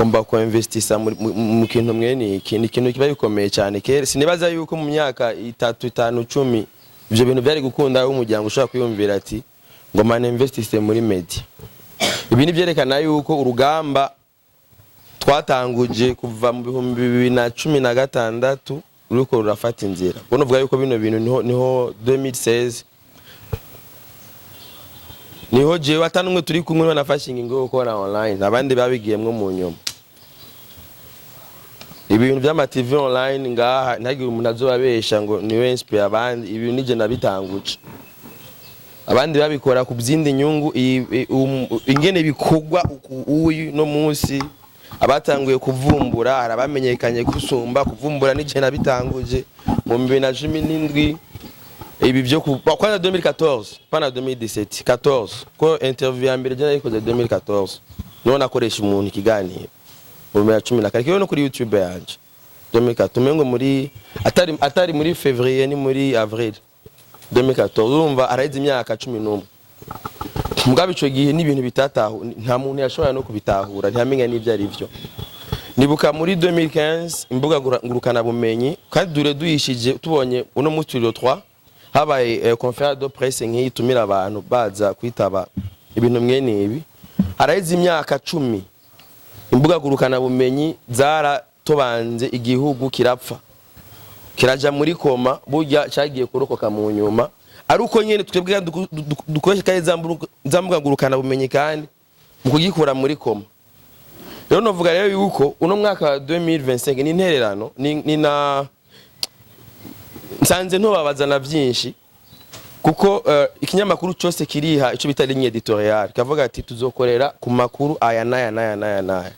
Ngomba kuinvestisa mu kintu mwene iki. Ni ikintu kiba gikomeye cyane. Kera sinibaza yuko mu myaka 3, 5, 10 ivyo bintu byari gukunda, aho umuryango ushobora kwiyumvira ati ngomba ninvestise muri media. Ibi ni byerekana yuko urugamba twatanguje kuva mu 2016 ruriko rurafata inzira. Ubwo novuga yuko bino bintu niho 2016 niho jewe atanumwe turi kumwe niho nafashe ingingo yo gukora online. Abandi babigiyemwo mu nyuma. Ibintu by'ama TV online ngaha, ntagire umuntu azobabesha ngo niwe inspire abandi. Ibintu nije nabitanguje, abandi babikora ku byindi nyungu. Ingene bikorwa uyu no munsi, abatanguye kuvumbura hari abamenyekanye gusumba kuvumbura. Nije nabitanguje mu 2017. Ibi byo kwanza 2014, pana 2017, 14, ko interview ya mbere je nayikoze 2014, niho nakoresha umuntu ikiganiro mu 2014, kiyo no kuri YouTube yanje 2014. Umengo muri atari muri février, ni muri avril 2014. Urumva araheze imyaka 11. Mugabo ico gihe n'ibintu bitatahu, nta muntu yashobora no kubitahura, ntiyamenya n'ivyo ari vyo. Nibuka muri 2015 imbuga ngurukana bumenyi, kandi dure duyishije tubonye uno munsi turi le 3, habaye conférence de presse nk'iyi itumira abantu baza kwitaba ibintu mwene ibi. Haraheze imyaka 10 imbuga ngurukana bumenyi zaratobanze, igihugu kirapfa, kiraja muri coma. Burya cyagiye kurokoka mu nyuma ari uko nyene twebwe dukoresha kandi za mbuga ngurukana bumenyi kandi mu kugikura muri coma. Rero novuga rero yuko uno mwaka wa 2025 ni intererano ni na nsanze ntobabaza na byinshi, kuko ikinyamakuru cyose kiriha icyo bita ligne éditoriale, kavuga ati tuzokorera ku makuru aya n'aya n'aya n'aya n'aya.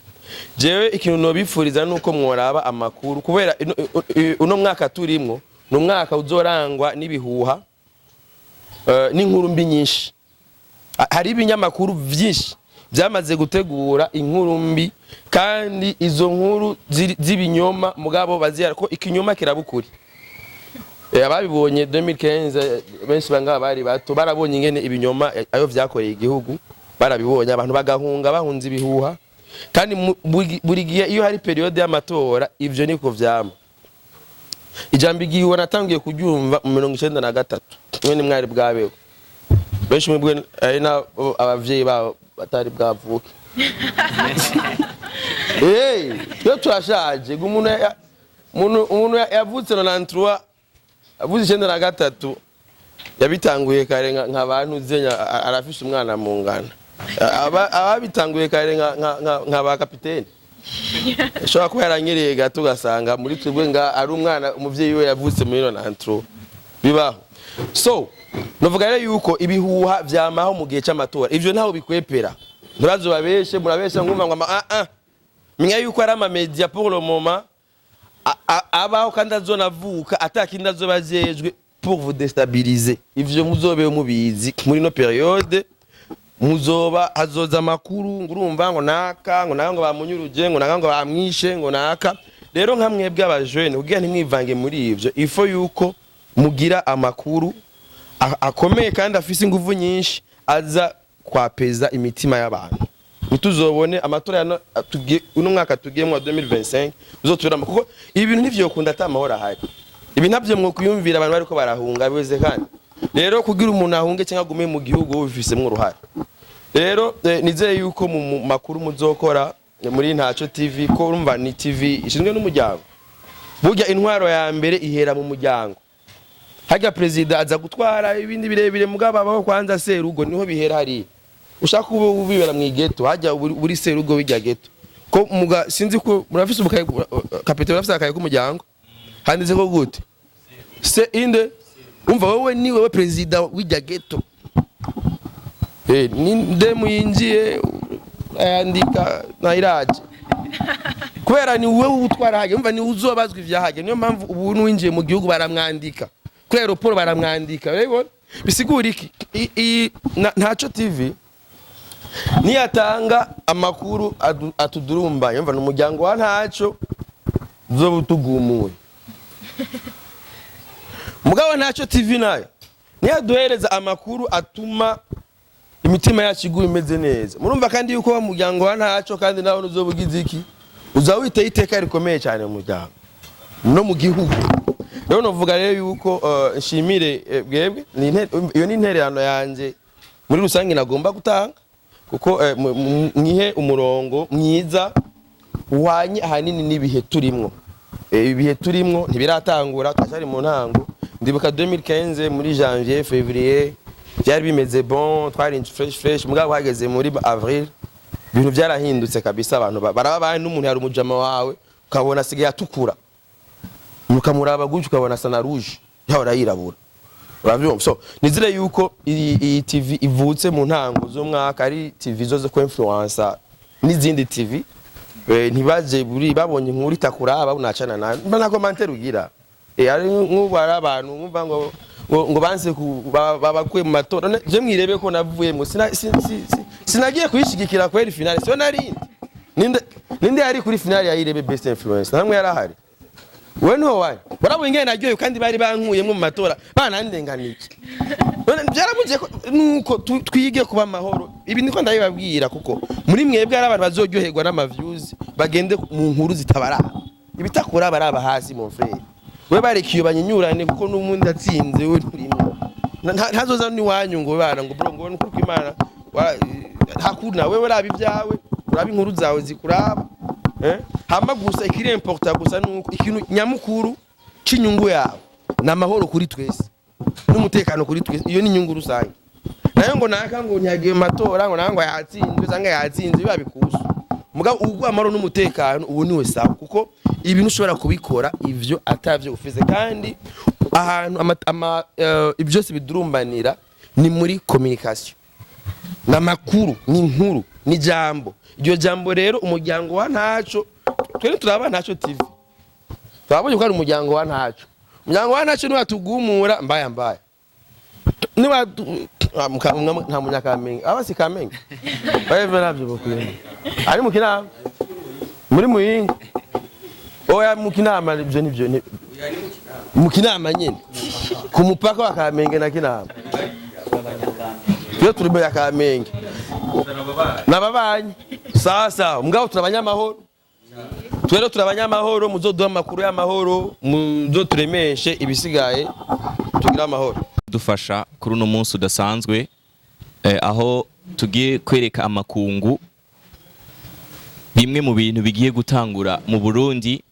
Jewe ikintu nobifuriza nuko mworaba amakuru, kubera uno mwaka turimwo ni umwaka uzorangwa n'ibihuha n'inkuru mbi nyinshi. Hari ibinyamakuru vyinshi byamaze gutegura inkuru mbi, kandi izo nkuru z'ibinyoma, mugabo bazira ko ikinyoma kirabukuri. Ababibonye 2015, benshi bangaba bari bato, barabonye ingene ibinyoma ayo vyakoreye igihugu. Barabibonye, abantu bagahunga, bahunze ibihuha. Kandi buri gihe iyo hari période y'amatora ivyo niko vyama. Ijambo igihuha natangiye kuryumva mu 93. Mwene mwari bwabeho, benshi mwebwe ari na abavyeyi babo batari bwavuke. Hey, twe turashaje. Umuntu yavutse 93, avuze 93, yabitanguye kare nka bantu zenya arafise umwana mu ngana. Ababitanguye kare nka ba kapiteni ashobora kuba yaranyereye gato, ugasanga muri twebwe nga ari umwana umuvyeyi we yavutse muri 93. Bibaho. So novuga rero yuko ibihuha vyamaho mu gihe c'amatora. Ivyo ntaho bikwepera, ntibazobabeshe. Murabesha ngumva ngo ah ah, menya yuko ari ama média pour le moment abaho kandi azonavuka atakindi azoba ajejwe pour vous déstabiliser. Ivyo muzobe mubizi. Muri no période muzoba hazoza amakuru ngo urumva ngo naka, ngo naka ngo bamunyuruje, ngo naka ngo bamwishe, ngo naka. Rero nka mwebwe abajene, kugira ntimwivange muri ivyo, ifo yuko mugira amakuru akomeye kandi afise inguvu nyinshi aza kwapeza imitima y'abantu. Ntituzobone amatora ya uno mwaka tugiyemo wa 2025 uzotubiramo, kuko ibi bintu ntivyokunda ata amahoro ahari. Ibi ntabyo mwokwiyumvira abantu bariko barahunga biweze. Kandi rero kugira umuntu ahunge cyangwa agume mu gihugu, ubifisemwo uruhare. Rero nizeye yuko mu makuru muzokora muri Ntaco TV, ko urumva ni TV ishinzwe n'umuryango. Burya intwaro ya mbere ihera mu muryango. Harya perezida aza gutwara ibindi birebire, mugabo abaho kwanza serugo niho bihera. Hariya ushaka kuba ubibera mu igeto, hajya uri serugo bijya ghetto ko muga. Sinzi ko murafise ubukaye kapiteni, urafise akaye k'umuryango, handitse ko gute se inde? Umva, wowe ni wewe perezida w'ijya ghetto. Ni ndemu yinjiye ayandika nayiraje, kubera ni wowe utwara hajya. Umva, ni uzobazwa ivyahajya. Niyo mpamvu ubu n'uwinjiye mu gihugu baramwandika, kuri aéroport baramwandika. Urabibona bisigura iki? Ntaco TV niyatanga amakuru atudurumbanye, umva, ni umuryango wa Ntaco uzoba utugumuye. Mugabo Ntaco TV nayo niyaduhereza amakuru atuma imitima y'abantu itekana, Imitima yacu iguye imeze neza. Murumva kandi yuko wa muryango wa ntaco, kandi nawe uzoba ugize iki, uza witeye iteka rikomeye cyane mu muryango no mu gihugu. Rero novuga rero yuko nshimire bwebwe. Iyo ni intererano yanjye muri rusange nagomba gutanga, kuko mwihe umurongo mwiza uhwanye ahanini n'ibihe turimwo. Ibihe turimwo ntibiratangura, turacyari mu ntango. Ndibuka 2015 muri janvier, février, byari bimeze bon, twari fresh fresh, mugabo hageze muri avril ibintu byarahindutse kabisa. Abantu baraba bandi n'umuntu yari umujama wawe, ukabona asigaye atukura, mukamuraba gutyo ukabona asa na rouge, yahora yirabura, uravyumva? So nizere yuko iyi TV ivutse mu ntango z'umwaka ari TV zo ku influencer n'izindi TV. Ntibaje buri babonye inkuru itakuraba unacana nayo mba na commentaire ugira. Ari nk'ubu hari abantu nkumva ngo banse babakuye mu matora. None je mwirebe ko navuyemo, sinagiye kuyishigikira kweri. Finale siyo narindi. Ninde yari kuri finale ya Irebe Best Influence? Namwe yarahari, we niho wari warabonye ingene naryohewe, kandi bari bankuyemo mu matora banandenganije. None byarabuze ko nuko twige kuba amahoro. Ibi niko ndabibabwira kuko muri mwebwe hari abantu bazoryoherwa n'ama views, bagende mu nkuru zitabaraba, ibitakura baraba hasi. Mon frère, we bareka iyo banyinyurane, kuko n'umundi atsinze we nturimo. Ntazoza n'iwanyu ngo bana ngo bro, ngo nukuri kw'Imana hakuna. Wewe raba ibyawe, uraba inkuru zawe zikuraba. Hama gusa ikiri important gusa nuko ikintu nyamukuru c'inyungu yawe ni amahoro kuri twese n'umutekano kuri twese. Iyo ni inyungu rusange. Nayo ngo naka ngo ntiyagiye mu matora, ngo naka ngo yatsinzwe cyangwa yatsinze, biba bikusu. Mugabo ubwo amahoro n'umutekano ubu niwe sawa, kuko ibintu ushobora kubikora ivyo atavyo ufise. Kandi ahantu ibyo byose bidurumbanira ni muri communication, ni amakuru, ni inkuru, ni jambo. Iryo jambo rero umuryango wa ntaco, twene turaba Ntaco TV, twabonye ko ari umuryango wa ntaco. Umuryango wa ntaco niwatugumura mbaya mbaya, niwa nta munyakamenge aba si Kamenge bareve navyo bakwiye ari mu Kinama, muri Muyinga, oya, mu Kinama. Ivyo nivyo mu Kinama nyene, ku mupaka wa Kamenge na Kinama. Twe turi mu ya Kamenge n'ababanyi. Sasa mugabo turi abanyamahoro, twero turi abanyamahoro. Muzoduha amakuru y'amahoro, muzoturemeshe, ibisigaye tugire amahoro. Dufasha kuri uno munsi udasanzwe, aho tugiye kwereka amakungu bimwe mu bintu bigiye gutangura mu Burundi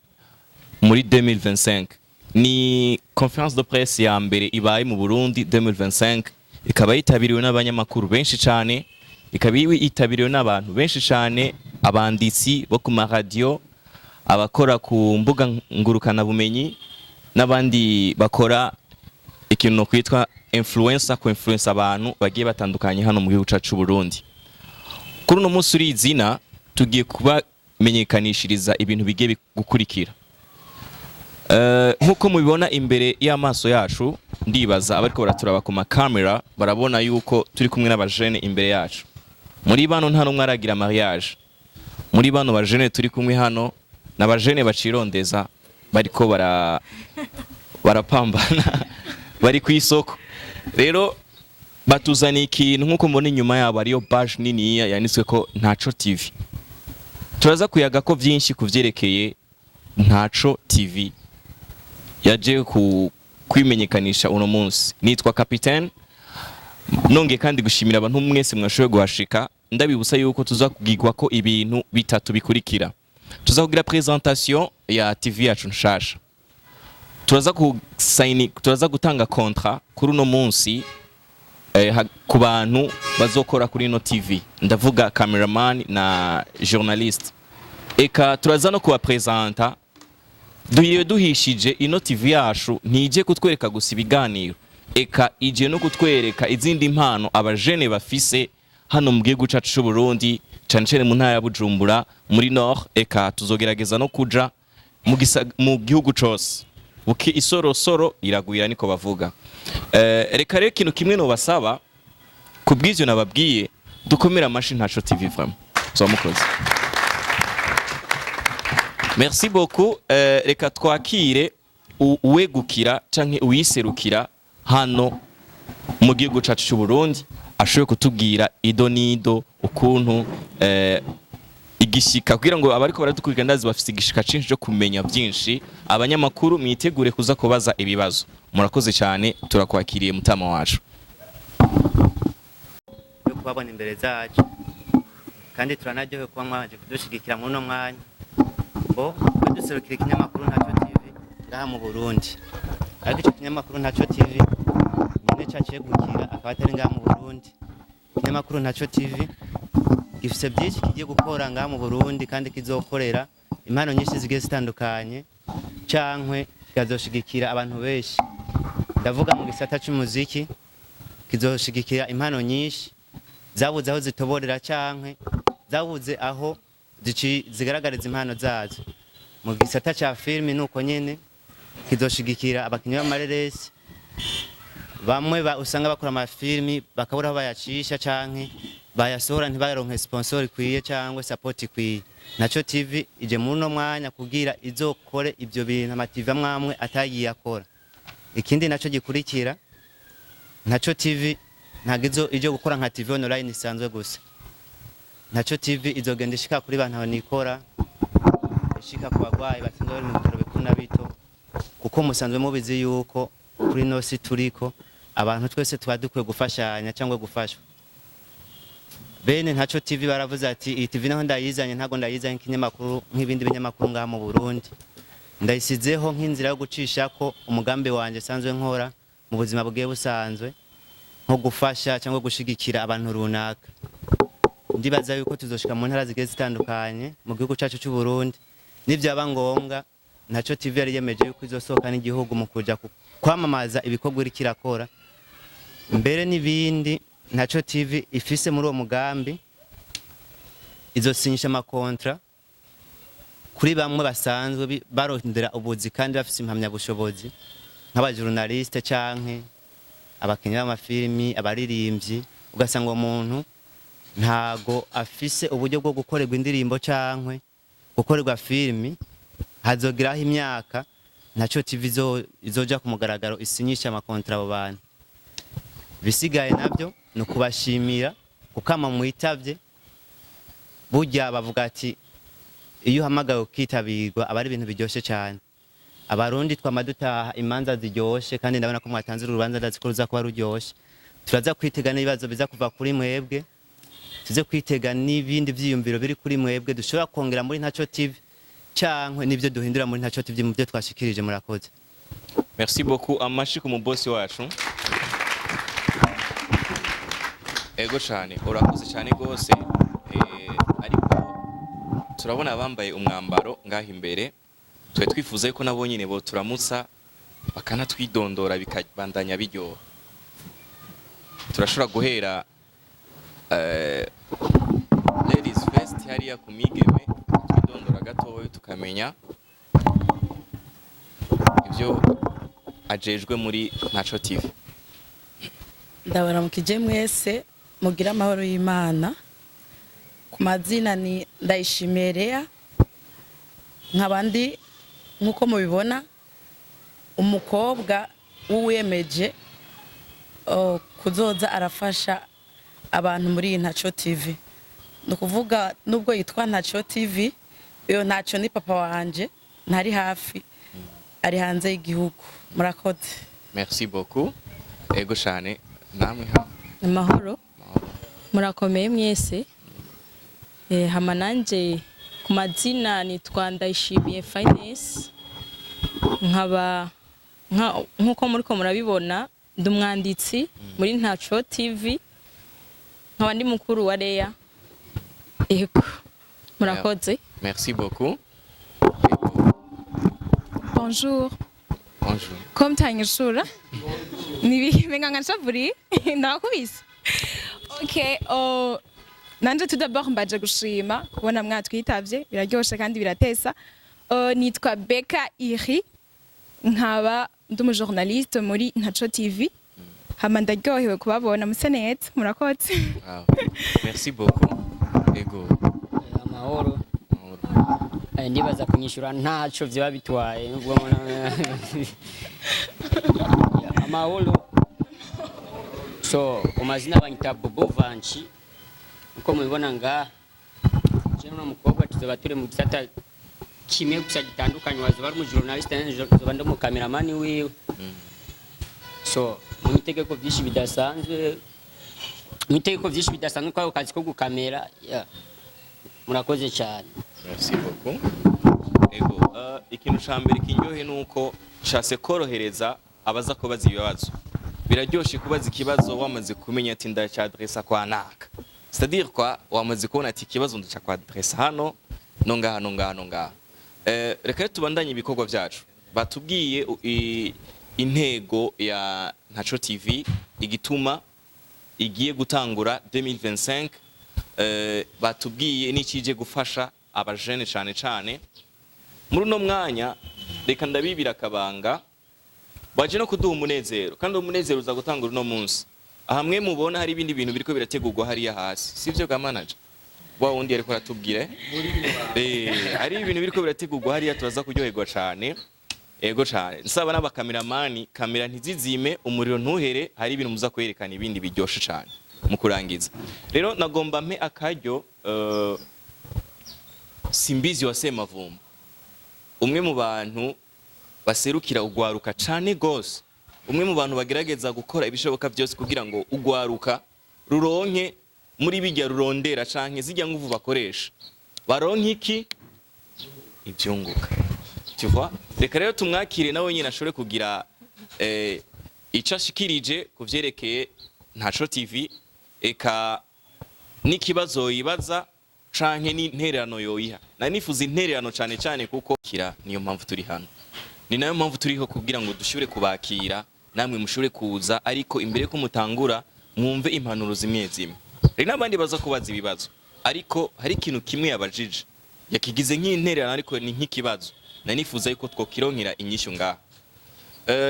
muri 2025. Ni conférence de presse ya mbere ibaye mu Burundi 2025, ikaba yitabiriwe n'abanyamakuru benshi cyane, ikaba yitabiriwe n'abantu benshi cyane, abanditsi bo ku maradiyo, abakora ku mbuga ngurukanabumenyi n'abandi bakora ikintu kwitwa influencer, ku influence abantu bagiye batandukanye hano mu gihugu cyacu c'u Burundi. Kuri uno munsi uri izina tugiye kubamenyekanishiriza ibintu bigiye gukurikira. Nk'uko mubibona imbere y'amaso yacu, ndibaza abariko baraturaba ku makamera barabona yuko turi kumwe n'abajene imbere yacu. Muri bano nta n'umwe aragira mariage. Muri bano bajene turi kumwe hano n'abajene bacirondeza, bariko barapambana, bari ku isoko. Rero batuzaniye ikintu, nk'uko mubona inyuma yabo ariyo badge niniya yanditswe ko Ntaco TV. Turaza kuyaga ko byinshi ku vyerekeye Ntaco TV yaje ku kwimenyekanisha uno munsi. Nitwa Capitaine, nongeye kandi gushimira abantu mwese mwashoboye guhashika. Ndabibutsa yuko tuza kugirwa ko ibintu bitatu bikurikira: tuza kugira présentation ya TV yacu nshasha, turaza ku sign, turaza gutanga contrat kuri uno munsi ku bantu bazokora kuri ino TV, ndavuga cameraman na journaliste. Eka turaza no kubapresenta. Duhiriwe duhishije, ino TV yacu ntije kutwereka gusa ibiganiro, eka ije no kutwereka izindi mpano abajene bafise hano mu gihugu cacu c'u Burundi, cane cane mu ntara ya Bujumbura muri Nord. Eka tuzogerageza no kuja mu gihugu cose. Buke isorosoro iragwira, niko bavuga. Reka rero ikintu kimwe nobasaba kubw'ivyo nababwiye, dukomere amashi Ntaco TV vraiment. So mukoze, merci beaucoup. Reka twakire uwegukira canke uwiserukira hano mu gihugu cacu c'u Burundi. Ashobore kutubwira ido nido ukuntu igishika, kugira ngo abariko baradukurikira, ndazi bafise igishika cinshi cyo kumenya byinshi. Abanyamakuru mwitegure kuza kubaza ibibazo. Murakoze cyane, turakwakiriye mutama wacu. Yo kubabona imbere zacu, kandi turanaryohewe kuba mwaje kudushigikira muri uno mwanya. Bo twe duserukira ikinyamakuru Ntaco TV ngaha mu Burundi, ariko ico kinyamakuru Ntaco TV nyene cacegukira akaba atari ngaha mu Burundi. Ikinyamakuru Ntaco TV gifise byinshi kigiye gukora ngaha mu Burundi, kandi kizokorera impano nyinshi zigiye zitandukanye, cankwe kikazoshigikira abantu benshi. Ndavuga mu gisata c'umuziki, kizoshigikira impano nyinshi zabuze aho zitoborera canke zabuze aho zigaragariza impano zazo. Mu gisata ca filimi nuko nyene, kizoshigikira abakinyi b'amareresi bamwe usanga bakora amafilimi bakabura aho bayacisha, canke bayasohora ntibaronke sponsor ikwiye cyangwa support ikwiye. Naco TV ije muri uno mwanya kugira izokore ivyo bintu ama TV amwamwe atagiye akora. Ikindi naco gikurikira, Ntaco TV ntabwo izo ije gukora nka TV online isanzwe gusa. Ntaco TV izogenda ishika kuri bantu nikora, ishika ku bagwayi basanzwe bari mu bitaro bikuru na bito, kuko musanzwe mubizi yuko kuri no si turiko abantu twese tuba dukwiye gufashanya cyangwa gufashwa. Bene Ntaco TV baravuze ati: "Iyi TV naho ndayizanye, ntabwo ndayizanye nk'ikinyamakuru nk'ibindi binyamakuru ngaha mu Burundi. Ndayisizeho nk'inzira yo gucishako umugambi wanje sanzwe nkora mu buzima bugiye busanzwe, nko gufasha cyangwa gushigikira abantu runaka." Ndibaza yuko tuzoshika mu ntara zigiye zitandukanye mu gihugu cyacu cy'u Burundi. Nivyaba ngombwa, Ntaco TV yari yemeje yuko izosohoka n'igihugu mu kuja kwamamaza ibikorwa iriko irakora, mbere n'ibindi. Ntaco TV ifise muri uwo mugambi, izosinyisha ama contrats kuri bamwe basanzwe barondera ubuzi kandi bafise impamyabushobozi, nk'aba journaliste canke abakinyi b'amafilimi, abaririmbyi. Ugasanga uwo muntu ntago afise uburyo bwo gukorerwa indirimbo canke gukorerwa filimi. Hazogeraho imyaka Ntaco TV izoja ku mugaragaro isinyisha ama contrats abo bantu. Bisigaye navyo ni ukubashimira kukama mwitavye. Burya bavuga ati iyo uhamagawe ukitabirwa aba ari ibintu biryoshe cyane. Abarundi twama dutaha imanza ziryoshe, kandi ndabona ko mwatanze uru rubanza, ndazi ko ruza kuba ruryoshe. Turaza kwitega n'ibibazo biza kuva kuri mwebwe, tuze kwitega n'ibindi vyiyumviro biri kuri mwebwe dushobora kongera muri Ntaco TV cankwe n'ivyo duhindura muri Ntaco TV mu byo twashikirije. Murakoze. Merci beaucoup, amashi ku mubosi wacu. Ego cyane, urakoze cyane rwose. Ariko turabona abambaye umwambaro ngaho imbere, twe twifuza yuko nabo nyine bo turamutsa bakanatwidondora, bikabandanya biryoha. Turashobora guhera ladies first, hariya ku migeme, twidondora gatoya tukamenya ibyo ajejwe muri Ntaco TV. Ndabaramukije mwese, mugire amahoro y'Imana. Ku mazina ni Ndayishimiye Lea, nkaba ndi, nk'uko mubibona, umukobwa w'uwiyemeje kuzoza arafasha abantu muri iyi Ntaco TV. Ni ukuvuga nubwo yitwa Ntaco TV, iyo Ntaco ni papa wanje, ntari hafi, ari hanze y'igihugu. Murakoze. Merci beaucoup. Ego cyane, namwe ha. Amahoro, murakomeye mwese. Hama nanje ku mazina nitwa Ndayishimiye Finance, nkaba nk'uko muriko murabibona ndi umwanditsi muri Ntaco TV, nkaba ndi mukuru wa Leya. Ego, murakoze. Merci beaucoup. Bonjour. Bonjour. Ko mutanyishura? Nibi menga nshavuriye ndakubise. Okay, oh, nanje tout d'abord mbaje gushima kubona mwatwitavye, biraryoshe kandi biratesa. Nitwa Beka Iri, nkaba ndi umu journaliste muri Ntaco TV. Hama ndaryohewe kubabona, muse neza, murakoze. Wow. Merci beaucoup. Ego. Amahoro. Amahoro. Ndibaza kunyishura ntaco vyoba bitwaye nubwo amahoro. So ku mazina banyita Bobo Vanchi, uko mubibona ngaha. Je n'uno mukobwa tuzoba turi mu gisata kimwe gusa gitandukanye, wazoba ari umujournaliste, nanje nzoba ndi umukameramani wiwe. So mu itegeko byinshi bidasanzwe, mu itegeko byinshi bidasanzwe kwako kazi ko gukamera, yeah. Murakoze cyane. Merci beaucoup. Ego, ikintu ca mbere kinyohe nuko nshatse korohereza abaza kubaza ibibazo. Biraryoshe kubaza ikibazo wamaze kumenya ati ndacadressa kwa naka. C'est-à-dire quoi, wamaze kubona ati ikibazo ndaca kwa adressa hano, no ngaha, no ngaha, no ngaha. Reka rero tubandanye ibikorwa vyacu. Batubwiye intego ya Ntaco TV, igituma igiye gutangura 2025, batubwiye n'ikije gufasha abajene cane cane. Muri uno mwanya reka ndabibira akabanga, baje no kuduha umunezero, kandi uwo munezero uza gutangura uno munsi. Ahamwe mubona hari ibindi bintu biriko birategurwa hariya hasi, sivyo ga manager? Wa wundi yariko aratubwira hari ibintu biriko birategurwa hariya, turaza kuryoherwa cane. Ego cane, nsaba n'abakameramani, kamera ntizizime, umuriro ntuhere, hari ibintu muza kwerekana ibindi biryoshe cane. Mu kurangiza rero nagomba mpe akaryo Simbizi wa Semavumba, umwe mu bantu baserukira ugwaruka cane gose, umwe mu bantu bagerageza gukora ibishoboka byose kugira ngo ugwaruka ruronke muri bijya rurondera canke zijya nguvu bakoresha, baronke iki ivyunguka, tu vois. Reka rero tumwakire nawe nyine ashobore kugira ico ashikirije ku vyerekeye Ntaco TV, eka n'ikibazo yibaza canke n'intererano yoyiha. Nari nifuza intererano cane cane kuko kira niyo mpamvu turi hano, ni nayo mpamvu turiho kugira ngo dushobore kubakira namwe mushobore kuza, ariko imbere ko mutangura mwumve impanuro zimwe zimwe. Hari n'abandi baza kubaza ibibazo, ariko hari ikintu kimwe yabajije yakigize nk'intererano, ariko ni nk'ikibazo nari nifuza yuko twokironkera inyishu ngaha.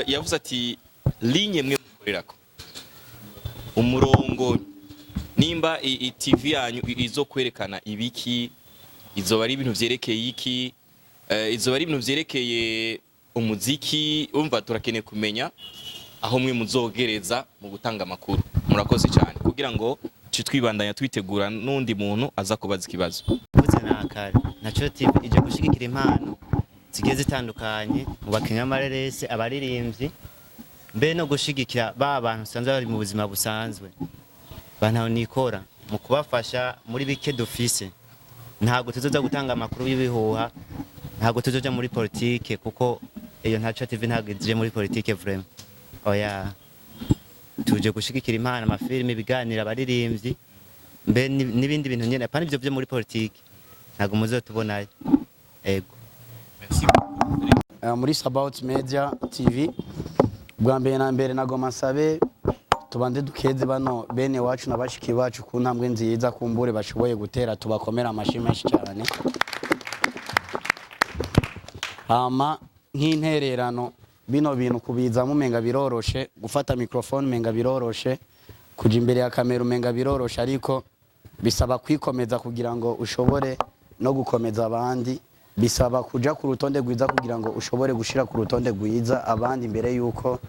Yavuze ati ligne mwe mukorerako, umurongo, nimba TV yanyu izo kwerekana ibiki, izoba ari ibintu vyerekeye iki, izoba ari ibintu vyerekeye umuziki. Umva, turakeneye kumenya aho mwe muzogereza mu gutanga amakuru. Murakoze cyane, kugira ngo tuce twibandanya twitegura n'undi muntu aza kubaza ikibazo. Mvuze na kare, Ntaco TV ije gushigikira impano zigiye zitandukanye mu bakinnyi b'amarerese, abaririmbyi, mbe no gushigikira ba bantu usanzwe bari mu buzima busanzwe bantaho nikora, mu kubafasha muri bike dufise. Ntabwo tuzoza gutanga amakuru y'ibihuha, ntabwo tuzoja muri politike, kuko iyo Ntaco TV ntabwo ije muri politike vraiment, oya. Tuje gushigikira impano, amafilimi, ibiganiro, abaririmbyi, mbe n'ibindi bintu nyene, apana ivyo vyo muri politike, ntabwo muzotubonayo. Ego. Muri Sabaut Media TV, bwa mbere na mbere nagoma nsabe tubanze dukeze bano bene wacu na bashiki bacu ku ntambwe nziza kumbure bashoboye gutera, tubakomera amashi menshi cyane. Hama nk'intererano, bino bintu kubizamo umenga biroroshe, gufata microphone umenga biroroshe, kuja imbere ya kamera umenga biroroshe, ariko bisaba kwikomeza kugira ngo ushobore no gukomeza abandi, bisaba kuja ku rutonde rwiza kugira ngo ushobore gushira ku rutonde rwiza abandi, imbere yuko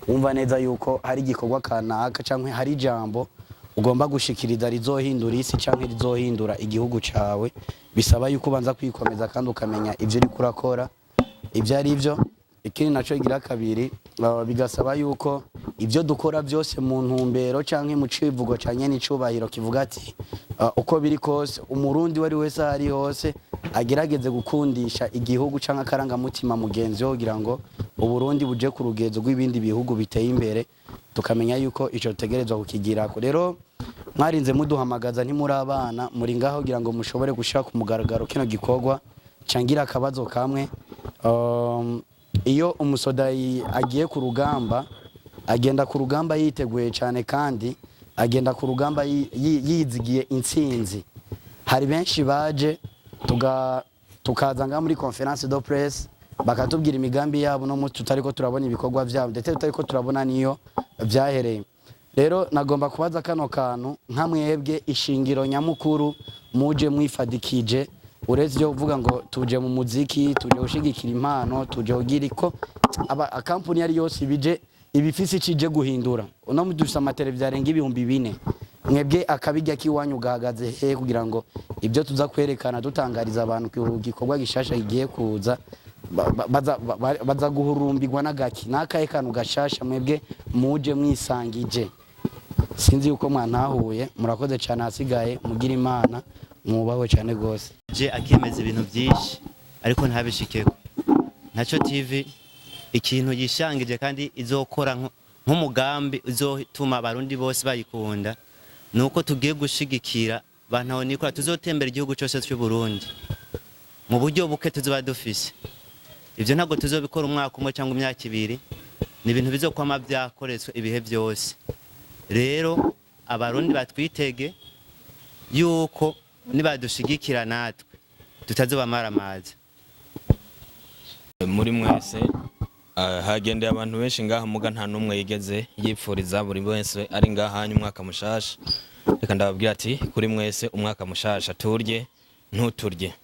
wumva neza yuko hari igikorwa kanaka canke hari ijambo ugomba gushikiriza rizohindura isi canke rizohindura igihugu cawe, bisaba yuko ubanza kwikomeza kandi ukamenya ivyo uriko urakora ibyo ari byo. Ikindi naco igira kabiri, bigasaba yuko ibyo dukora byose mu ntumbero canke mu civugo ca nyene icubahiro kivuga ati uko biri kose Umurundi wari wese aho ari hose agerageze gukundisha igihugu canke akarangamutima mugenzi we, kugira ngo Uburundi buje ku rugezo rw'ibindi bihugu biteye imbere, tukamenya yuko ico dutegerezwa kukigirako. Rero mwarinze muduhamagaza, ntimuri abana, muri ngaho kugira ngo mushobore gushira ku mugaragaro kino gikorwa. Cangira akabazo kamwe. Iyo umusoda agiye ku rugamba, agenda ku rugamba yiteguye cyane, kandi agenda ku rugamba yizigiye intsinzi. Hari benshi baje tukaza ngaha muri conférence de presse, bakatubwira imigambi yabo, no munsi tutariko turabona ibikorwa byabo, ndetse tutariko turabona niyo vyahereye. Rero nagomba kubaza kano kantu: nka mwebwe, ishingiro nyamukuru muje mwifadikije, uretse ibyo kuvuga ngo tuje mu muziki, tuje gushigikira impano, tuje kugira iko aba akampuni yari yose ibije Ibifise icije guhindura uno musi dufise amateleviziyo arenga 4000. Mwebwe akabirya k'iwanyu gahagaze he kugira ngo ibyo tuza kwerekana dutangariza abantu ku gikorwa gishasha kigiye kuza baza guhurumbirwa n'agaki n'akahe kantu gashasha mwebwe muje mwisangije? Sinzi yuko mwantahuye. Murakoze cyane, hasigaye mugira Imana, mwubahwe cyane rwose. Je akemeza ibintu byinshi ariko ntabishikeko. Ntaco TV ikintu yishangije kandi izokora nk'umugambi uzotuma abarundi bose bayikunda nuko tugiye gushigikira bantu nikora. Tuzotembera igihugu cyose cy'u Burundi mu buryo buke tuzoba dufise. Ivyo ntabwo tuzobikora umwaka umwe cyangwa imyaka 2, ni ibintu bizokwama byakoretswe ibihe byose. Rero abarundi batwitege yuko nibadushigikira natwe tutazobamara amazi. Muri mwese hagendeye abantu benshi ngaha, muga nta n'umwe yigeze yipfuriza buri wese ari ngaha hanya umwaka mushasha. Reka ndababwira ati kuri mwese umwaka mushasha, turye ntuturye.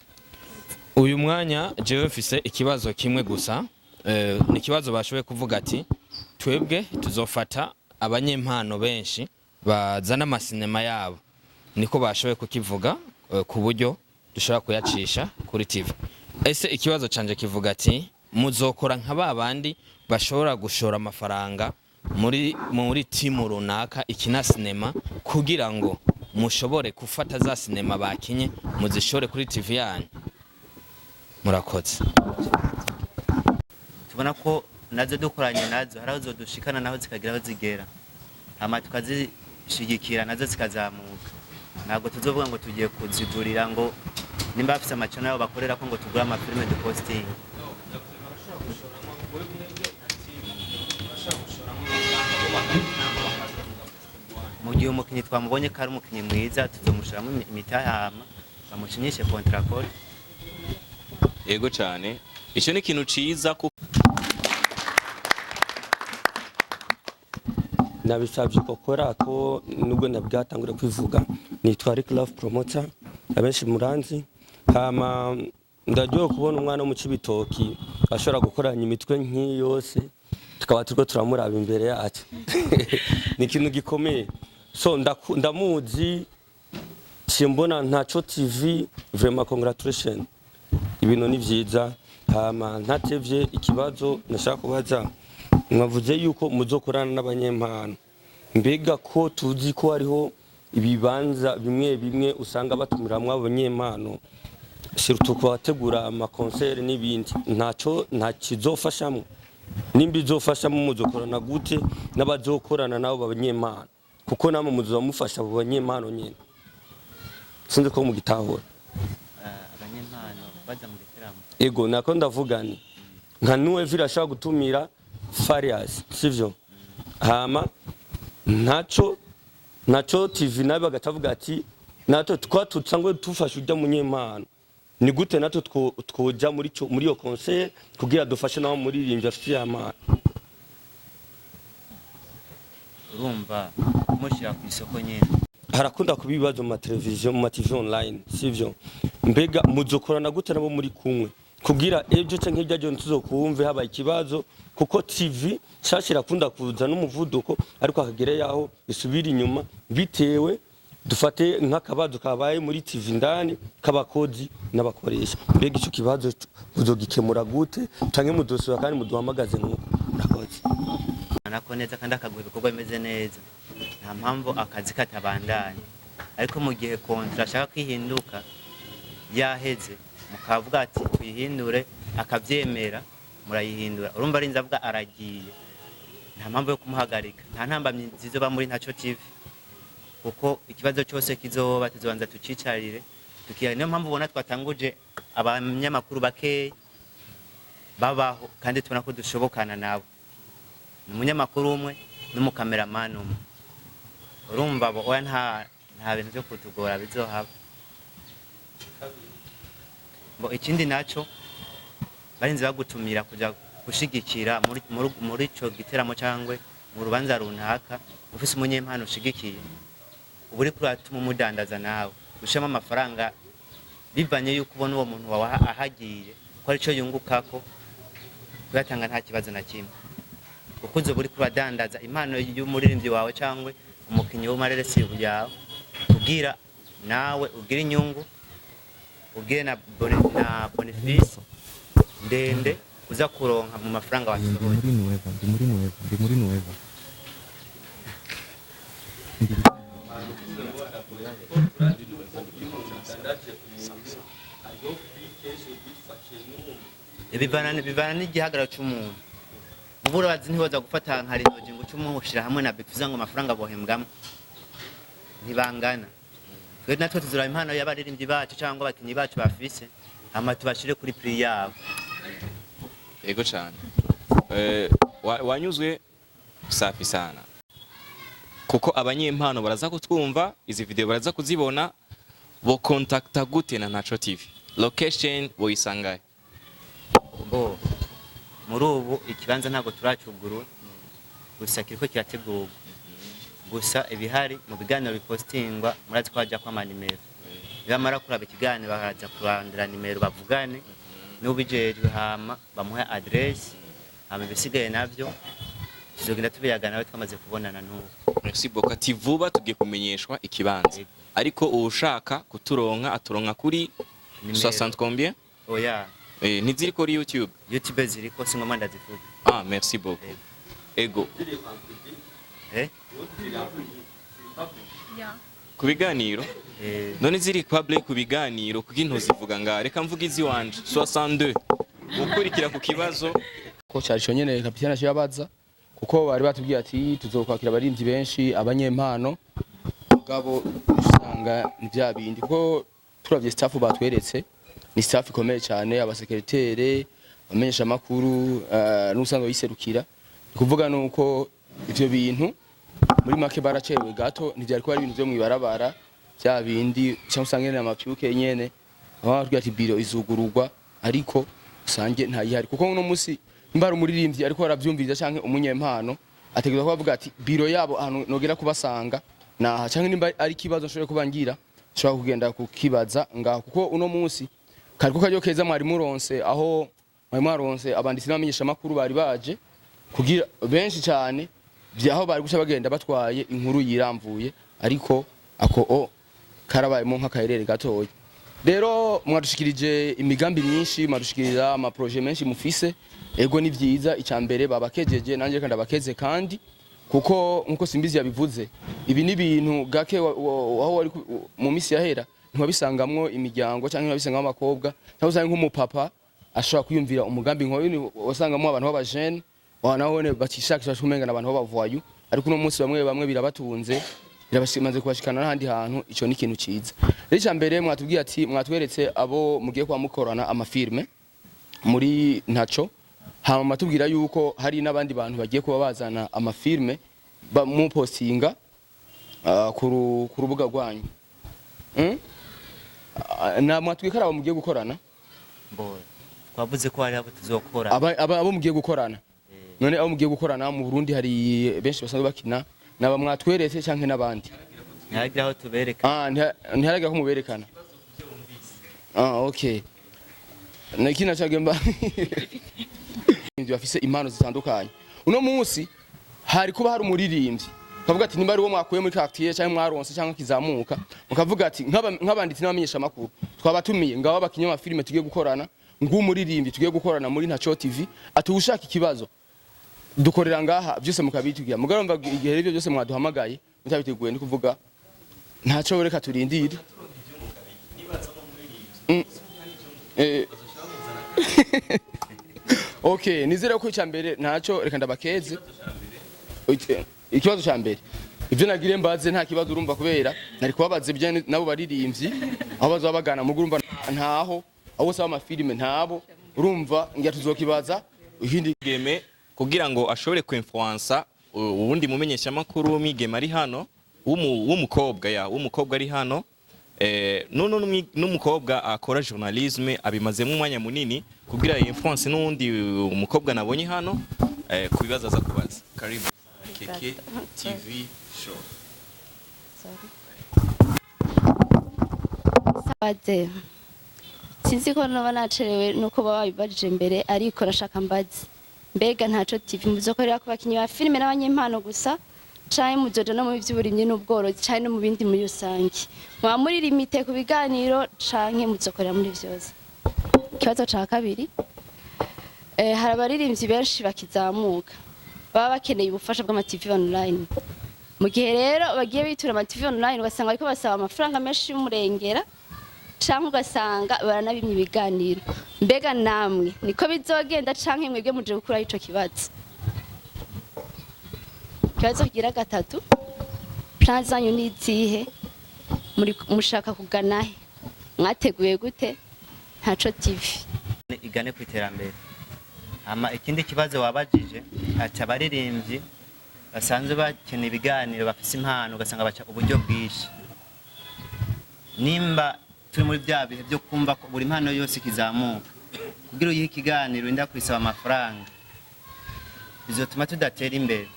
Uyu mwanya jewe mfise ikibazo kimwe gusa. Ni ikibazo bashoboye kuvuga ati twebwe tuzofata abanyempano benshi bazana amasinema yabo, niko bashoboye kukivuga, ku buryo dushobora kuyacisha kuri TV. Ese ikibazo canje kivuga ati muzokora nka ba bandi bashobora gushora amafaranga muri timu runaka ikina sinema kugira ngo mushobore gufata za sinema bakinye muzishore kuri TV yanyu? Murakoze. Tubona ko nazo dukoranye nazo hari aho zodushikana naho zikagira aho zigera, hama tukazishigikira nazo zikazamuka. Ntabwo tuzovuga ngo tugiye kuzigurira ngo nimba bafise amacana yabo bakorera ko ngo tugure amafilime dupostinge. Mu gihe umukinyi twamubonye ko ari umukinyi mwiza, tuzomushiramo imitahe hama bamushinyishe contrat. Yego cyane, icyo ni ikintu ciza kuko Nabisabye gukora ko nubwo nabwatangure kwivuga, nitwa Rick Love Promoter, abenshi muranzi. Hama ndaryohewe kubona umwana wo mu Cibitoki ashobora gukoranya imitwe nk'iyi yose, tukaba turiko turamuraba imbere yacu. Ni ikintu gikomeye. So ndamuzi cimbona Ntaco TV, vraiment congratulation, ibintu ni vyiza. Hama ntatevye, ikibazo nashaka kubaza, mwavuze yuko muzokorana n'abanyempano. Mbega ko tuzi ko hariho ibibanza bimwe bimwe usanga batumiramwo abanyempano, surtout ku bategura amakonseri n'ibindi, ntaco nta kizofashamwo? Nimba izofashamo, muzokorana gute n'abazokorana nabo banyempano? Kuko namwe muzoba mufasha abo banyempano nyene. Sinzi ko mugitahura. Abanyempano baza mu giteramo? Ego, nako ndavuga ni nka Nueve irashobora gutumira Farias, sivyo? Hama Ntaco TV nawe bagatavuga ati natwe twa tutsanzwe tufashe ujya munyempano, ni gute natwe twoja muri iyo concert kugira dufashe nawe muririmbyi afite ya mpano? Urumva mushyira ku isoko nyine. Harakunda kuba ibibazo mu mateleviziyo, mu ma TV online, sivyo? Mbega muzokorana gute nabo muri kumwe kugira ejo canke hirya ejo ntituzokumve habaye ikibazo? Kuko TV nshasha irakunda kuza n'umuvuduko, ariko akagera yaho isubira inyuma bitewe, dufate nk'akabazo kabaye muri TV ndani k'abakozi n'abakoresha. Mbega ico kibazo muzogikemura gute, canke muzosubira kandi muduhamagaze nk'uko? Murakoze. Nako neza kandi akaguha ibikorwa bimeze neza, nta mpamvu akazi katabandanya. Ariko mu gihe contrat ashaka kwihinduka yaheze, mukavuga ati tuyihindure, akabyemera, murayihindura. Urumva arinze avuga aragiye, nta mpamvu yo kumuhagarika. Nta ntambamyi zizoba muri Ntaco TV, kuko ikibazo cyose kizoba tuzobanza tucicarire tukiya. Niyo mpamvu ubona twatanguje abanyamakuru bakeya babaho, kandi tubona ko dushobokana nabo. Ni umunyamakuru umwe n'umukameramani umwe. Urumva abo oya, nta bintu byo kutugora bizohaba. Bo ikindi naco, barinze bagutumira kuja gushigikira muri ico giteramo cangwe mu rubanza runaka, ufise umunyempano ushigikiye, uba uriko uratuma umudandaza nawe gushiramo amafaranga, bivanye yuko ubona uwo muntu wawe ahagiye ko arico yungukako. Kuyatanga nta kibazo na kimwe. Kuko uzoba uriko uradandaza impano y'umuririmbyi wawe cyangwa umukinyi w'amareresi yawe, kugira nawe ugire inyungu, ugire na bénéfice ndende uza kuronka mu mafaranga Ndi wasohoye. muri Nueva, ndi muri Nueva, ndi muri Nueva. Ndi Bivana n'igihagararo c'umuntu. Ubu urabazi, ntiboza gufata nka Rinogi ngo uce umushira hamwe na Big Fizzo ngo amafaranga bohembwamo ntibangana. Twe natwe tuzuraba impano y'abaririmbyi bacu cyangwa abakinyi bacu bafise, hama tubashire kuri prix yabo. Yego cyane. Wanyuzwe safi sana, kuko abanyempano baraza kutwumva, izi video baraza kuzibona. Bo contacta gute na Ntaco TV? Location boyisangahe? Bo muri ubu ikibanza ntabwo turacugurura, gusa kiriko kirategurwa. Gusa ibihari mu biganiro bipostingwa, murazi ko hajya ko amanimero. Nibamara kuraba ikiganiro, bakaza kurandira nimero, bavugane n'ubijejwe, hama bamuhe adresse, hama ibisigaye navyo tuzogenda tubiyaga nawe twamaze kubonana n'ubu. Merci beaucoup. Ati vuba tugiye kumenyeshwa ikibanza, ariko uwushaka kuturonka aturonka kuri Nimero. 60 combien? Oya. Ntiziri kuri YouTube? YouTube ziriko, singoma ndazivuga. Ah, merci beaucoup. Ego. Eh. Ku biganiro. Eh. None ziri public ku biganiro, kuko intozivuga nga reka mvuga iziwanje 62 gukurikira ku kibazo. Ko cyari cyo nyene kapitene aciye abaza, kuko bari batubwiye ati tuzokwakira abarimvyi benshi, abanyempano, mugabo usanga ni vya bindi, kuko turavye staff batweretse ni staff ikomeye cyane, abasekretere, abamenyesha makuru, n'usanzwe yiserukira. Ni kuvuga nuko ivyo bintu muri make baracerewe gato, ntivyari kuba ari ibintu vyo mwibarabara vya bindi, cyangwa usange ni amapyuke nyene. Aho batubwiye ati biro izugururwa, ariko usange ntayihari, kuko uno musi nimba ari umuririmbyi ariko aravyumviriza canke umunyempano, ategerezwa kuba avuga ati biro yabo ahantu nogera kubasanga naha, canke nimba ari ikibazo nshobora kuba ngira, nshobora kugenda kukibaza ngaho. Kuko uno munsi kari ko karyo keza mwari muronse, aho mwari mwaronse abanditsi n'abamenyesha makuru bari baje kugira benshi cyane, vyaho bari guca bagenda batwaye inkuru yiramvuye, ariko ako o karabayemo nk'akaherere gatoya. Rero mwadushikirije imigambi myinshi, mwadushikiriza amaproje menshi mufise. Ego, ni vyiza. Icya mbere babakejeje, nanjye kandi abakeze, kandi kuko nkuko Simbizi yabivuze, ibi ni ibintu gake aho wari mu misi yahera ntiwabisangamwo imiryango, cyangwa ntiwabisangamwo abakobwa, cyangwa usange nk'umupapa ashobora kwiyumvira umugambi nk'uyu. Wasangamo abantu b'abajene nahone batishakisha, umenga n'abantu b'abavoyu, ariko uno munsi bamwe bamwe birabatunze, birabashimaze kubashikana n'ahandi hantu. Ico ni ikintu ciza. Rero icya mbere mwatubwiye ati mwatweretse abo mugiye kuba mukorana amafilme muri Ntaco, hama tubwira yuko hari n'abandi bantu bagiye kuba bazana amafilme bamupostinga ku rubuga rwanyu. Na mwatwikara abo mugiye gukorana? Bo twavuze ko hari abo tuzokora. Abo mugiye gukorana. None abo mugiye gukorana mu Burundi hari benshi basanzwe bakina, naba mwatweretse canke n'abandi? Ntiharagira aho tubereka. Ah, ntiharagira ko muberekana. Ah, okay. Nakina cagemba bafise impano zitandukanye. Uno munsi hari kuba hari umuririmbyi kavuga ati nimba ari uwo mwakuye muri quartier cyangwa mwaronse cyangwa kizamuka, mukavuga ati nk'abanditsi n'abamenyesha makuru twabatumiye, ngaba abakinyi b'amafilime tugiye gukorana, ng'umuririmbyi tugiye gukorana muri Ntaco TV, ati ushaka ikibazo dukorera ngaha, byose mukabitubwira. Mugabo mva igihe rero ibyo byose mwaduhamagaye mutabiteguye, ni kuvuga ntaco, reka turindire. Okay, nizere ko icya mbere ntaco, reka ndabakeze. Ikibazo cya mbere ibyo nagire mbaze nta kibazo, urumva, kubera nari kubabaza ibyo nabo baririmbyi aho bazaba bagana mugo, urumva ntaho abo saba amafilime ntabo, urumva ngira tuzokibaza ihindi. Geme kugira ngo ashobore kuinfluensa uwundi mumenyeshamakuru w'umwigeme ari hano, w'umukobwa ya w'umukobwa ari hano, nuno n'umukobwa akora journalisme abimazemo umwanya munini, kugira influence n'uwundi umukobwa nabonye hano, ku bibazo aza kubaza. Karibu Keke TV Show. Sabaze, sinzi ko noba nacerewe nuko baba babibajije mbere, ariko nashaka mbaze. Mbega Ntaco TV muzokorera ku bakinyi ba filime n'abanyempano gusa, canke muzoja no mu vy'uburimyi n'ubworozi, canke no mu bindi muri rusange? Mwaba muri limité ku biganiro, canke muzokorera muri vyose? Ikibazo ca kabiri, hari abaririmbyi benshi bakizamuka baba bakeneye ubufasha bw'ama TV online. Mu gihe rero bagiye bitura ama TV online, ugasanga bariko basaba amafaranga menshi y'umurengera, canke ugasanga baranabimye ibiganiro. Mbega namwe niko bizogenda, canke mwebwe muje gukuraho ico kibazo? Ikibazo kigira gatatu, plan zanyu ni izihe? Muri mushaka kugana he? Mwateguye gute Ntaco TV? Igane ku iterambere. Hama ikindi kibazo wabajije ati abaririmbyi basanzwe bakeneye ibiganiro, bafise impano, ugasanga baca uburyo bwinshi. Nimba turi muri bya bihe byo kumva ko buri mpano yose ikizamuka, kugira uyihe ikiganiro inda kwisaba amafaranga, bizotuma tudatera imbere.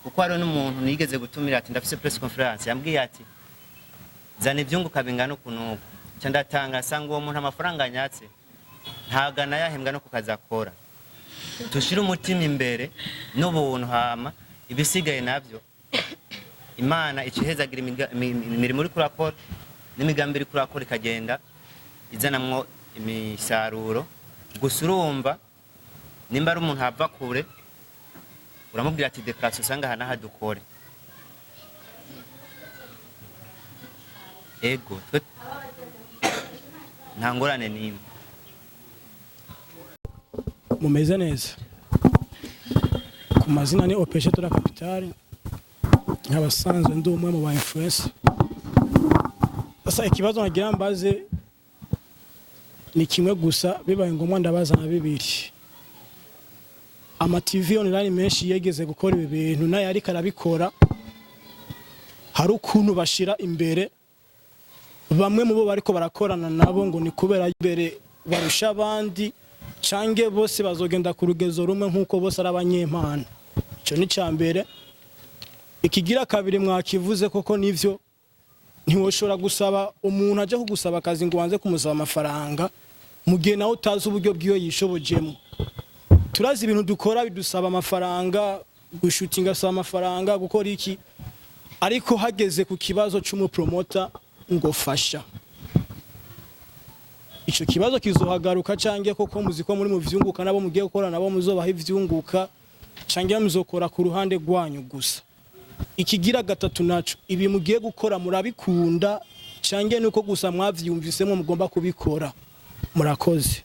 Kuko hariho n'umuntu nigeze gutumira ati ndafise press conference, yambwiye ati zana ivyunguka bingana uku n'uku. Nca ndatanga, asanga uwo muntu amafaranga anyatse ntabwo anayahembwa no ku kazi akora. Tushire umutima imbere n'ubuntu, hama ibisigaye navyo Imana icihezagira. Imirimo uriko urakora n'imigambi uriko urakora ikagenda izanamwo imisaruro. Gusa urumva, nimba ari umuntu ava kure, uramubwira ati déplace usanga aha n'aha dukore. Ego, twe nta ngorane n'imwe. Mumeze neza? Ku mazina ni Opeshe de la Capitale, nk'abasanzwe ndi umwe mu ba influencer. Sasa ikibazo nagira mbaze ni kimwe gusa, bibaye ngombwa ndabaza na bibiri. Ama TV online menshi yegeze gukora ibi bintu nayo ariko arabikora, hari ukuntu bashira imbere bamwe mu bo bariko barakorana nabo, ngo ni kubera imbere barusha abandi, cange bose bazogenda ku rugezo rumwe nk'uko bose ari abanyempano? Ico ni ca mbere. Ikigira kabiri, mwakivuze koko nivyo, ntiwoshobora gusaba umuntu aje kugusaba akazi ngo wanze kumusaba amafaranga mu gihe nawe utazi uburyo bw'iyo yishobojemo. Turazi ibintu dukora bidusaba amafaranga, gushutinga asaba amafaranga, gukora iki, ariko hageze ku kibazo c'umupromota ngo fasha, ico kibazo kizohagaruka? Cange koko muzi ko muri mu vyunguka nabo mugiye gukora nabo muzobaha ivyunguka, cange muzokora ku ruhande rwanyu gusa? Ikigira gatatu naco, ibi mugiye gukora murabikunda, cange nuko gusa mwavyumvisemo mugomba kubikora? Murakoze.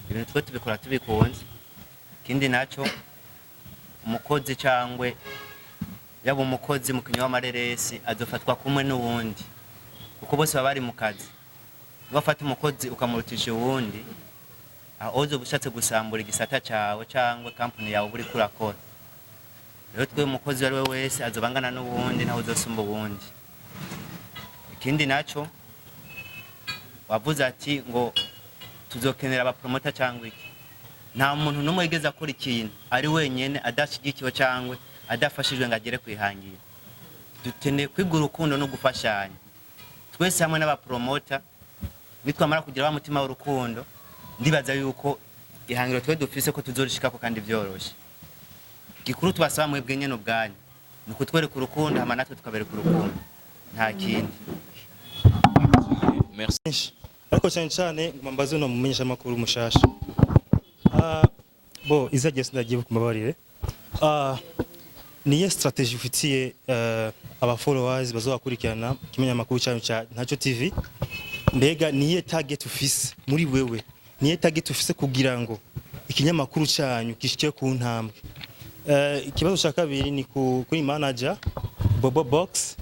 Ibintu twe tubikora tubikunze. Ikindi naco, umukozi cangwe yaba umukozi mukinyi w'amareresi azofatwa kumwe n'uwundi, kuko bose baba bari mu kazi. Niwafata umukozi ukamurutisha uwundi, aho uzoba ushatse gusambura igisata cawe cangwe kampuni yawe uba uriko urakora. Rero twe umukozi uwo ari we wese azoba angana n'uwundi, ntawe uzosumba uwundi. Ikindi naco wavuze ati ngo tuzokenera abapromota cyangwa iki, nta muntu n'umwe yigeze akora ikintu ari wenyene adashigikiwe cyangwa adafashijwe ngo agere kwihangira. Dukeneye kwiga urukundo no gufashanya twese hamwe n'abapromota. Nitwamara kugira wa mutima w'urukundo, ndibaza yuko ihangiro twe dufise ko tuzorishikako kandi vyoroshe. Gikuru tubasaba mwebwe nyene ubwanyu ni ukutwereka urukundo, hama natwe tukabereka urukundo, nta kindi. Merci. Ariko cyane cyane nguma mbaze uno mumenyesha makuru mushasha. Bo izagiye sindagiye kumbabarire. Niye strategy ufitiye aba followers bazobakurikirana kimenyamakuru cyanyu cya Ntaco TV? Mbega niye target ufise muri wewe, niye target ufise kugira ngo ikinyamakuru cyanyu gishike ku ntambwe? Ikibazo cya kabiri ni kuri manager Bobo Box.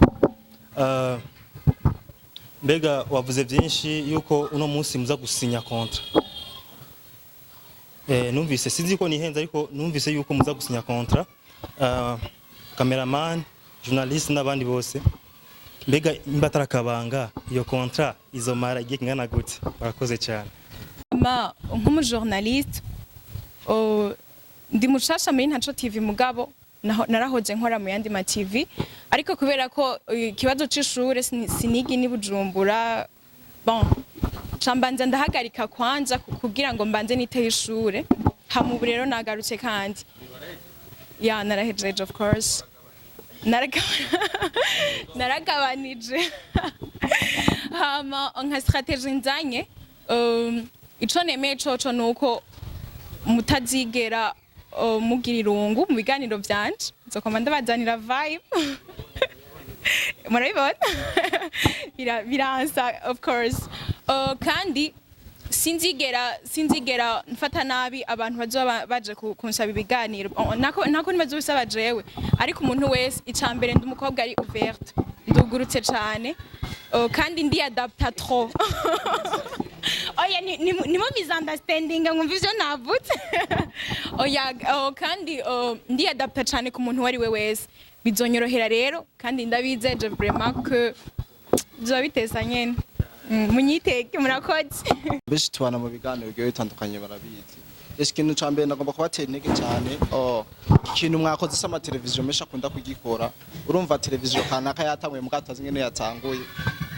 Mbega wavuze byinshi yuko uno munsi muza gusinya contrat. Numvise, sinzi ko nihenze, ariko numvise yuko muza gusinya contrat, cameraman, journaliste n'abandi bose. Mbega nimba atarakabanga, iyo contrat izomara igihe kingana gute? Barakoze cyane. Ma nk'umujournaliste, ndi mushasha muri Ntaco TV, mugabo narahoje nkora mu yandi ma TV, ariko kubera ko ikibazo c'ishure sinigi ni Bujumbura, bon, ca mbanza ndahagarika kwanja kugira ngo mbanze niteho ishure. Hama ubu rero nagarutse kandi ya narahejeje, of course naragabanije. Hama nka stratégie nzanye, ico nemeye coco nuko mutazigera mugira irungu mu biganiro vyanje. Nzokoma ndabazanira vibe, murabibona. Biransa of course. Kandi sinzigera mfata nabi abantu bazoba baje kunsaba ibiganiro. Oh, nako ntibazobisaba jewe, ariko umuntu wese. Ica mbere, ndi umukobwa ari ouverte, ndugurutse cane. Kandi ndi adapta trop. Oya, ni mo misunderstanding ngumva ivyo navutse. Oya, oh, kandi oh, ndi adapta cane ku muntu uwo ari we wese, bizonyorohera rero. Kandi ndabizeje vraiment que bizoba bitesa nyene. Munyiteke, murakoze. Benshi tubana mu biganiro bigiye bitandukanye, barabizi. Ese ikintu ca mbere nagomba kubatera intege cyane, oh, ikintu mwakoze se amateleviziyo menshi akunda kugikora. Urumva televiziyo kanaka yatanguye muga tutazi ingene yatanguye,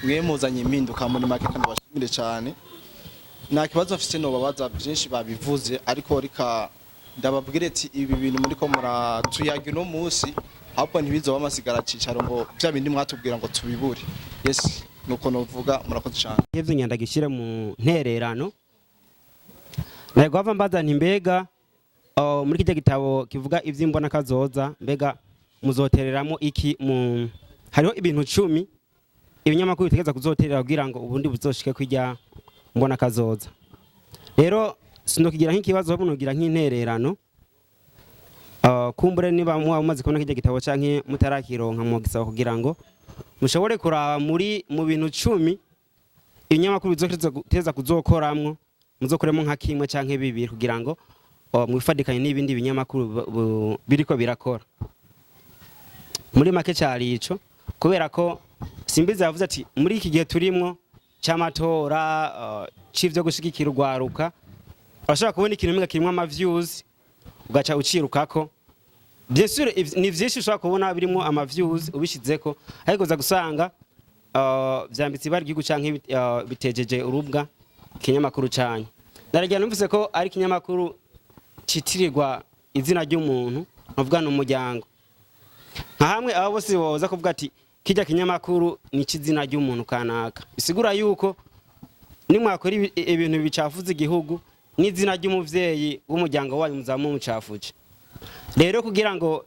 mwe muzanye impinduka muri make, kandi bashimire cyane. Nta kibazo mfise nobabaza, byinshi babivuze, ariko reka ndababwire ati ibi bintu muriko muratuyaga uno munsi, ahubwo ntibizoba amasigara cicaro ngo bya bindi mwatubwira ngo tubibure. Yes, nuko novuga, murakoze cyane. Ivyo nyanda gishyira mu ntererano, ntabwo hava mbaza nti mbega, oh, muri kijya gitabo kivuga ivy'imbona kazoza, mbega muzotereramo iki? Mu hariho ibintu 10 ibinyamakuru bitegeza kuzoterera kugira ngo ubundi buzoshike kwirya mbona kazoza. Rero sinokigira nk'ikibazo, ahubwo nogira nk'intererano. Kumbure niba muba mumaze kubona kijya gitabo canke mutarakironka, mugisaba kugira ngo mushobore kuraba muri mu bintu 10 ibinyamakuru bizoteza kuzokoramwo, muzokoremo nka kimwe canke bibiri kugira ngo mwifadikanye n'ibindi binyamakuru biriko birakora. Muri make cyari ico, kubera ko Simbizi yavuze ati muri iki gihe turimwo c'amatora, c'ivyo gushigikira urwaruka, urashobora kubona ikintu umenga kirimwo ama views ugaca ucirukako. Bien sûr, ni vyinshi ushobora kubona birimwo ama views ubishizeko, ariko uza gusanga vyambitse ibara igihugu canke bitejeje urubwa ikinyamakuru canyu. Ndaragira numvise ko ari ikinyamakuru citirirwa izina ry'umuntu, nkuvuga ni umuryango, nka hamwe abo bose boza kuvuga ati kijya kinyamakuru ni izina ry'umuntu kanaka, bisigura yuko nimwakora ibintu bicafuza igihugu n'izina ry'umuvyeyi w'umuryango wanyu muzaba mumucafuje. Rero kugira ngo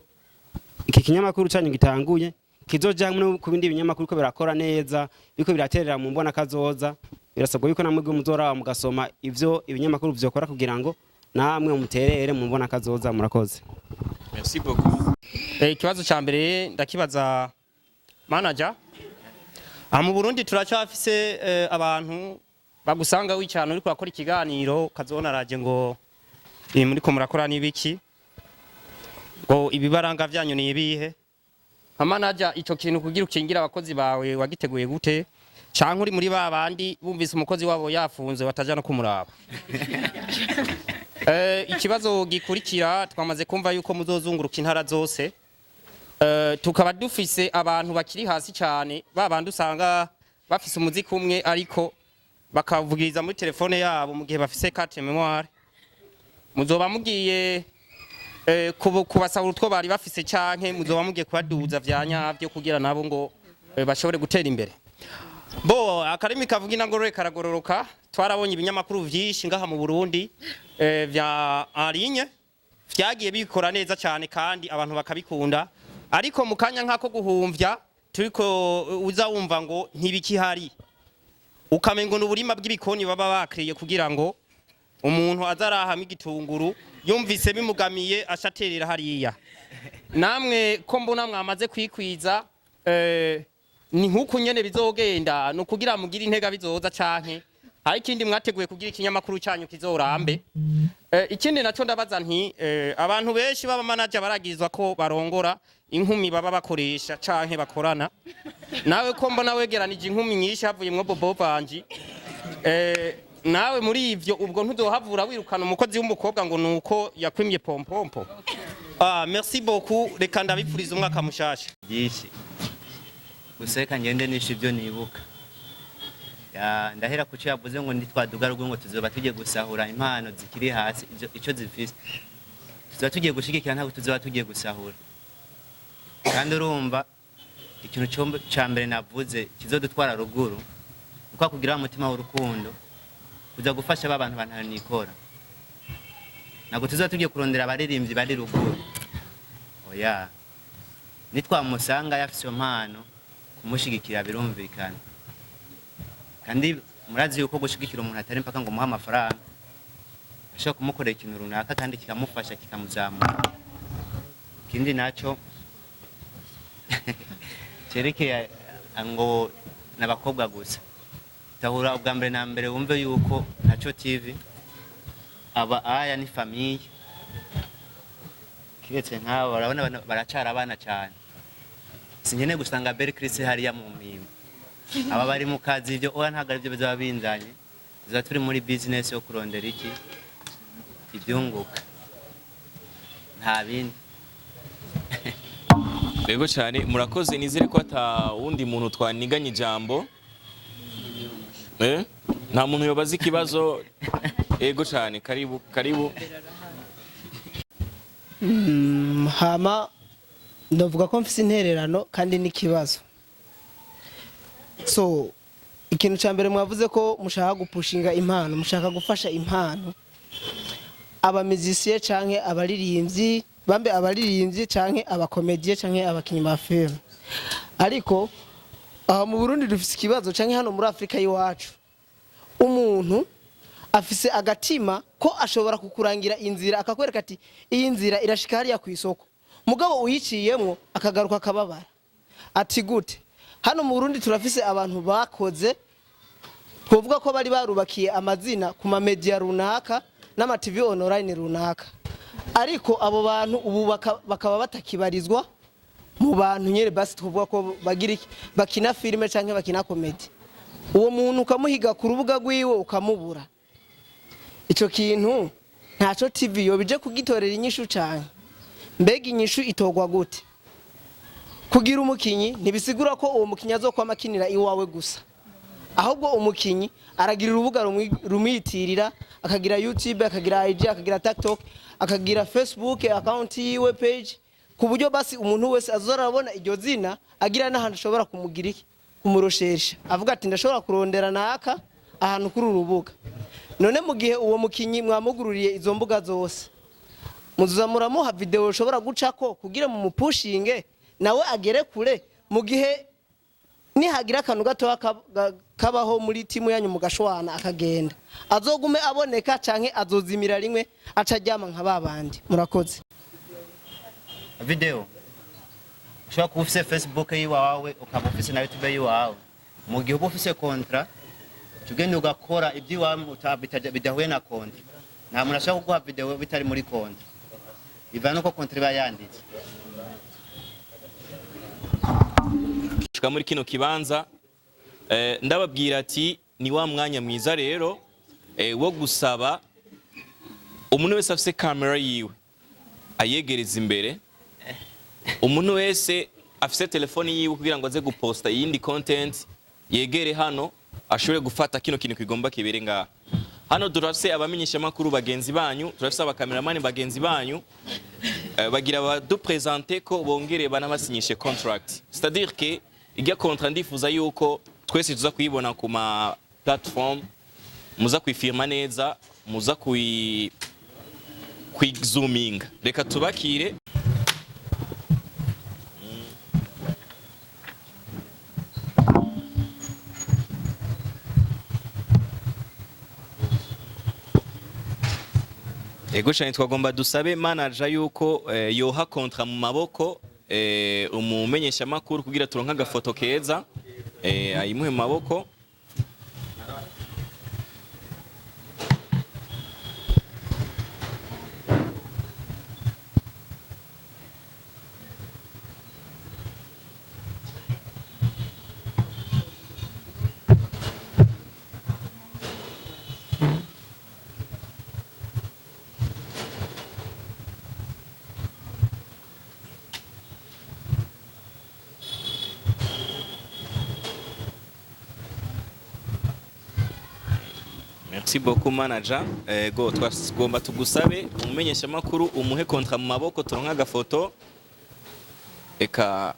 iki kinyamakuru cyanyu gitanguye kizoja hamwe no ku bindi binyamakuru ko birakora neza, biko biraterera mu mbona kazoza, birasabwa yuko namwe muzoraba mugasoma ivyo ibinyamakuru vyokora kugira ngo namwe muterere mu mbona kazoza. Murakoze. Merci beaucoup. Ikibazo cya mbere ndakibaza manager. Aha mu Burundi turacyafise abantu bagusanga wicana uriko urakora ikiganiro, ukazobona araje ngo ibi muriko murakora n'ibiki, ngo ibibaranga vyanyu ni ibihe? Nka manager, ico kintu kugira ukingira abakozi bawe wagiteguye gute, canke uri muri ba bandi bumvise umukozi wabo yafunze bataja no kumuraba? Ikibazo gikurikira, twamaze kumva yuko muzozunguruka intara zose. Tukaba dufise abantu bakiri hasi cyane, ba bandi usanga bafise umuziki umwe ariko bakavugiriza muri telefone yabo mu gihe bafise carte mémoire. Muzoba mugiye kubasahura utwo bari bafise, canke muzoba mugiye kubaduza vya nyavyo kugira nabo ngo bashobore gutera imbere? Bo akarimi kavuga inangorore karagororoka. Twarabonye ibinyamakuru vyinshi ngaha mu Burundi vya en ligne vyagiye bikora neza cyane kandi abantu bakabikunda, ariko mu kanya nk'ako guhumvya turiko uza wumva ngo ntibikihari, ukamengo ni uburima bw'ibikoni baba bakriye kugira ngo umuntu azarahama igitunguru yumvise bimugamiye ashaterera hariya. Namwe ko mbona mwamaze kwikwiza, ni nk'uku nyene bizogenda, ni ukugira mugire intega bizoza, canke hari ikindi mwateguye kugira ikinyamakuru cyanyu kizorambe? Ikindi naco ndabaza nti abantu benshi baba manager baragirizwa ko barongora inkumi baba bakoresha canke bakorana. Nawe ko mbona wegeranije inkumi nyinshi havuyemwo Bobo Vanji, nawe muri ivyo ubwo ntuzohavura wirukana umukozi w'umukobwa ngo nuko yakwimye pompompo? Ah, merci beaucoup, reka ndabipfuriza umwaka mushasha. Byinshi, gusa reka ngende nishe ibyo nibuka. Ya, ndahera ku cyo yavuze ngo ntitwaduga ruguru ngo tuzoba tugiye gusahura impano zikiri hasi. Ico zifise tuzoba tugiye gushigikira, ntabwo tuzoba tugiye gusahura. Kandi urumva ikintu ca mbere navuze kizodutwara ruguru ni kwa kugira wa mutima w'urukundo, kuza gufasha ba bantu bantanikora. Ntabwo tuzoba tugiye kurondera abaririmbyi bari ruguru, oya. Nitwamusanga yafise iyo mpano, kumushigikira birumvikana. Kandi murazi yuko gushigikira umuntu atari mpaka ngo umuhe amafaranga, ashobora kumukorera ikintu runaka kandi kikamufasha, kikamuzamura. Ikindi naco cerekeye ngo n'abakobwa gusa, tahura ubwa mbere na mbere wumve yuko Ntaco TV aba aya ni famille. Kiretse nk'abo barabona baracara abana cyane, sinkeneye gusanga Beri Chris hariya mu mpimba aba bari mu kazi. Ibyo oya, ntabwo aribyo bizaba binzanye. Tuzaba turi muri business yo kurondera iki ibyunguka, nta bindi. Yego cyane, murakoze. Nizere ko ata wundi muntu twaniganye ijambo. Nta muntu yobaza ikibazo? Yego cyane, karibu karibu. Hama ndavuga ko mfise intererano kandi n'ikibazo. So ikintu cya mbere, mwavuze ko mushaka gupushinga impano, mushaka gufasha impano, abamizisiye canke abaririmbyi, bambe abaririmbyi canke abakomediye canke abakinyi ba filime. Ariko aha mu Burundi dufise ikibazo, canke hano muri Afrika y'iwacu, umuntu afise agatima ko ashobora kukurangira inzira, akakwereka ati iyi nzira irashika hariya ku isoko, mugabo uyiciyemwo akagaruka akababara ati gute. Hano mu Burundi turafise abantu bakoze, twovuga ko bari barubakiye amazina ku mamedia runaka n'ama TV online runaka, ariko abo bantu ubu bakaba batakibarizwa mu bantu nyene. Basi twovuga ko bagira iki, bakina filime canke bakina comedy. Uwo muntu ukamuhiga ku rubuga rwiwe ukamubura. Ico kintu Ntaco TV yobije kugitorera inyishu cane? Mbega inyishu itogwa gute? Kugira umukinyi ntibisigura ko uwo mukinyi azokwama akinira iwawe gusa, ahubwo umukinyi aragira urubuga rumwitirira, akagira YouTube, akagira IG, akagira TikTok, akagira Facebook account yiwe, page, ku buryo basi umuntu wese azora arabona iryo zina, agira n'ahantu ashobora kumugira iki, kumuroshesha, avuga ati ndashobora kurondera naka ahantu kuri uru rubuga. None mu gihe uwo mukinyi mwamugururiye izo mbuga zose, muzuza muramuha video ushobora gucako kugira mu mupushinge nawe agere kure? Mu gihe nihagira akantu gatoya kabaho muri timu yanyu mugashwana akagenda, azogume aboneka canke azozimira rimwe aca aryama nka babandi? Murakoze. Video ushobora kuba ufise Facebook yiwawe, ukaba ufise na YouTube yiwawe. Mu gihe uba ufise contrat, tugenda ugakora iby'iwawe bidahuye na contrat. Nta muntu ashobora kuguha video bitari muri contrat, bivana nuko contrat iba yanditse. Gushika muri kino kibanza, ndababwira ati ni wa mwanya mwiza rero wo gusaba umuntu wese afise kamera yiwe ayegereza imbere, umuntu wese afise telefoni yiwe kugira ngo aze guposta iyindi content yegere hano ashobore gufata kino kintu kigomba kibere ngaha. Hano turafise abamenyeshamakuru bagenzi banyu, turafise abakameramani bagenzi banyu, bagira badupresente ko bongere banabasinyishe contract, c'est-à-dire que ijya contrat ndifuza yuko twese tuza kuyibona ku ma platform, muza kuyifirma neza, muza kuyizuminga. Reka tubakire. Ego cyane, twagomba dusabe manager yuko yoha contrat mu maboko umumenyeshamakuru kugira turonke agafoto keza, ayimuhe mu maboko. Merci beaucoup, manager. Ego, twagomba tugusabe umumenyesha makuru umuhe contrat mu maboko, turonka agafoto. Eka.